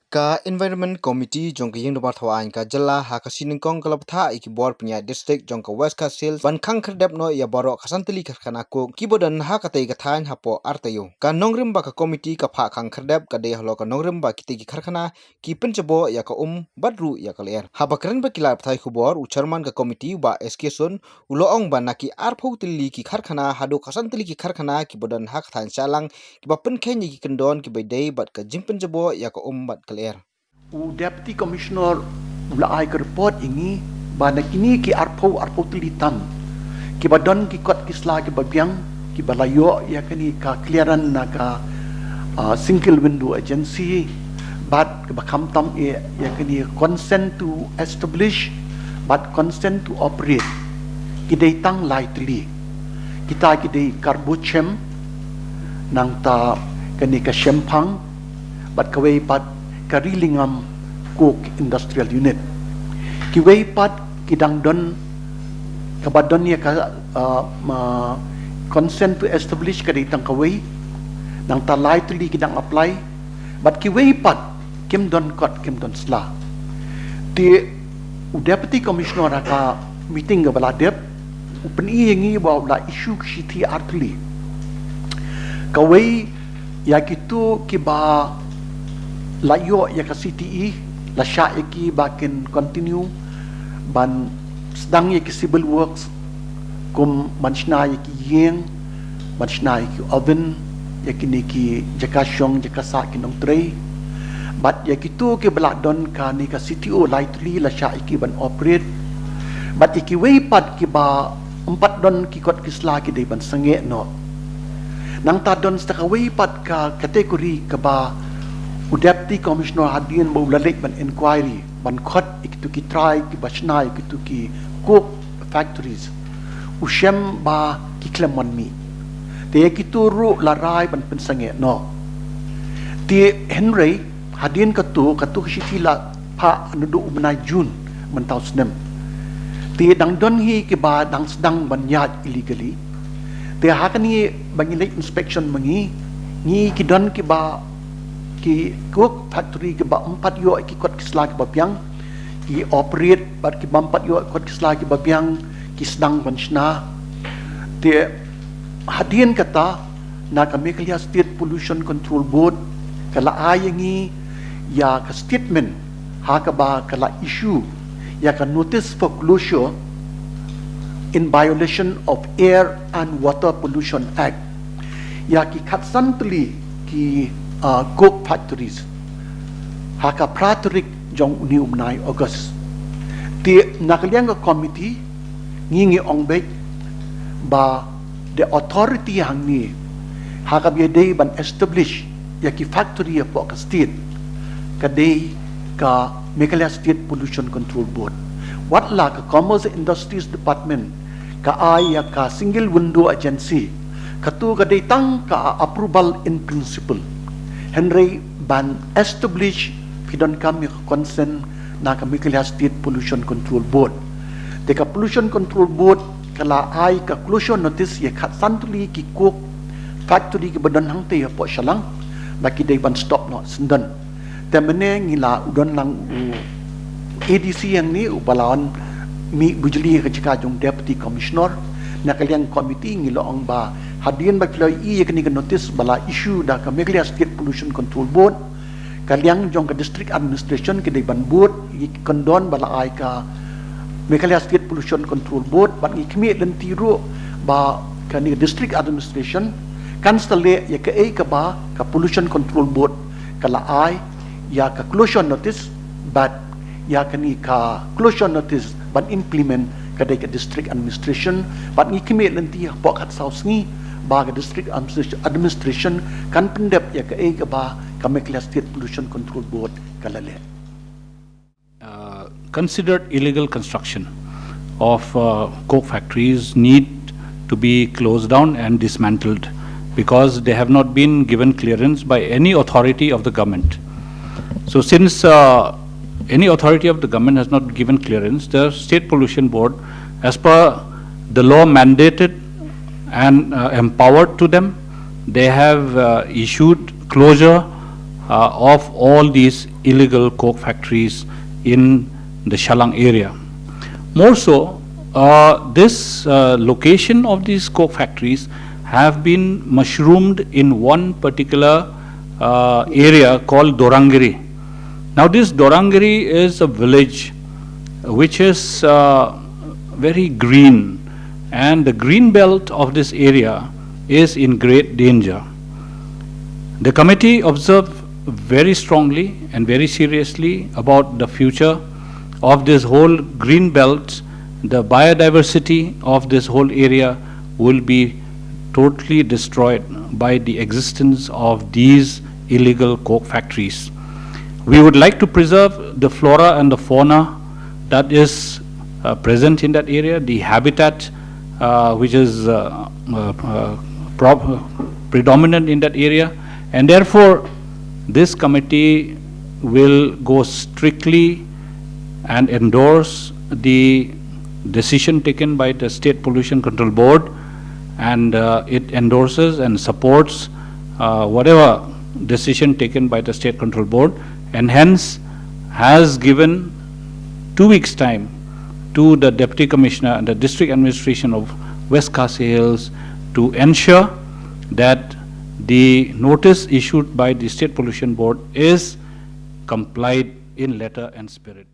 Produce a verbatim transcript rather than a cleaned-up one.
Ka Environment Committee jong ka Ïing Dorbar Thaw Aiñ ka jylla ha ka sngi Nyngkong ka la bthah ïa ki bor pynïaid district jong ka West Khasi Hills ban khang khyrdep noh ïa baroh ka san tylli ki karkhana coke kiba don ha katei ka thaiñ hapoh ar taïew. Ka nongrim ba ka committee ka phah khang khyrdep ka dei halor ka nongrim ba kitei ki karkhana ki pynjaboh ïa ka um bad ruh ïa ka lyer. Haba kren bad ki lad pathai khubor, u chairman ka committee, u Bah S K Sun, u la ong ba na ki arphew tylli ki karkhana haduh ka san tylli ki karkhana kiba don ha ka thaiñ Shillong kiba pynkheiñ ïa ki kyndon kiba dei bad ka jingpynjaboh ïa ka um bad ka lyer. U Deputy Commissioner u la ai ka report ïa ngi ba na kine ki arphew, arphew tylli tam kiba don ki kot ki sla kiba biang kiba la ïoh ïa kane ka clearance na ka, ah, single window agency, bad kaba khamtam ïa, ïa kane consent to establish bad consent to operate, ki dei tang lai tylli. Kita ki dei Karbochem, nangta kane ka Shemphang, bad kawei pat ka Rilingam Coke Industrial Unit. Kiwei pat ki dang don, kaba don ïa ka, ah, ma, consent to establish ka dei tang kawei, nangta lai tylli ki dang apply, bad kiwei pat kim don kot kim don sla. Te u Deputy Commissioner ha ka meeting kaba la dep, u pyni ïa ngi ba u la issue ka shithi ar tylli. Kawei ïa kito kiba la ïoh ïa ka C T E, la shah ïa ki ba kin continue ban sdang ïa ki civil works, kum ban shna ïa ki ïing, ban shna ïa ki oven, ïa kine ki jaka shong, jaka sah ki nongtrei. Bad ïa kito kiba la don kane ka C T O lai tylli la shah ïa ki ban operate. Bad ïa kiwei pat kiba ym pat don ki kot ki sla ki dei ban sangeh noh. Nangta don sa kawei pat ka category kaba u Deputy Commissioner hadien ba u la leit ban inquiry, ban khot ïa kito ki trai kiba shna ïa kito ki coke factories, u shem ba ki khlem wan mih. Te ïa kito ruh la rai ban pynsangeh noh. Te hynrei hadien kato, kato ka shithi la phah naduh u bnai June mynta u snem. Te dang don hi kiba dang sdang ban ïaid illegally. Te ha kane ba ngi leit inspection ma ngi, ngi ki don kiba, ki coke factory kiba ym pat ïoh ki kot ki sla kiba biang, ki operate, bad kiba ym pat ïoh kot ki sla kiba biang ki sdang ban shna. Te hadien kata, na ka Meghalaya State Pollution Control Board ka la ai ïa ngi ïa ka statement ha kaba ka la issue ïa ka notice for closure in violation of Air and Water Pollution Act ïa ki khatsan tylli ki, ah, coke factories ha ka phra tarik jong une u bnai August. Te na ka liang ka committee ngi ngi ong beit ba the authority hangne ha kaba ïadei ban establish ïa ki factory hapoh ka state ka dei ka Meghalaya State Pollution Control Board. Wat la ka Commerce and Industries Department ka ai ïa ka single window agency, kato ka dei tang ka approval in principle. Hynrei ban establish phi donkam ïa ka consent na ka Meghalaya State Pollution Control Board. Te ka Pollution Control Board ka la ai ka closure notice ïa khatsan tylli ki coke factory kiba don hangtei hapoh Shillong ba ki dei ban stop noh syndon. Te mynne ngi la, u don lang u A D C hangne uba la wan mih bujli ha ka jaka jong Deputy Commissioner. Na ka liang committee ngi la ong ba hadien ba phi la ïohi ïa kane ka notice ba la issue da ka Meghalaya State Pollution Control Board, ka liang jong ka District Administration ka dei ban bud ïa ki kyndon ba la ai ka Meghalaya State Pollution Control Board, bad ngi khmih lynti ruh ba kane ka District Administration kan sa leh ïa kaei kaba ka Pollution Control Board ka la ai ïa ka closure notice, bad ïa kane ka closure notice ban implement ka dei ka District Administration, bad ngi khmih lynti hapoh khatsaw sngi ba ka District Administration, Administration kan pyndep ïa kaei kaba ka Meghalaya State Pollution Control Board ka la leh. Uh, considered illegal construction of, uh, coke factories need to be closed down and dismantled because they have not been given clearance by any authority of the government. So since, uh, any authority of the government has not given clearance, the State Pollution Board, as per the law mandated and, uh, empowered to them, they have, uh, issued closure uh, of all these illegal coke factories in the Shallang area. More so, uh, this uh, location of these coke factories have been mushroomed in one particular uh, area called Dorangiri. Now, this Dorangiri is a village which is uh, very green, and the green belt of this area is in great danger. The committee observed very strongly and very seriously about the future of this whole green belt. The biodiversity of this whole area will be totally destroyed by the existence of these illegal coke factories. We would like to preserve the flora and the fauna that is uh, present in that area, the habitat uh, which is uh, uh, uh, prob- predominant in that area, and therefore this committee will go strictly and endorse the decision taken by the State Pollution Control Board, and uh, it endorses and supports uh, whatever decision taken by the State Control Board, and hence has given two weeks' time to the Deputy Commissioner and the District Administration of West Khasi Hills to ensure that the notice issued by the State Pollution Board is complied in letter and spirit.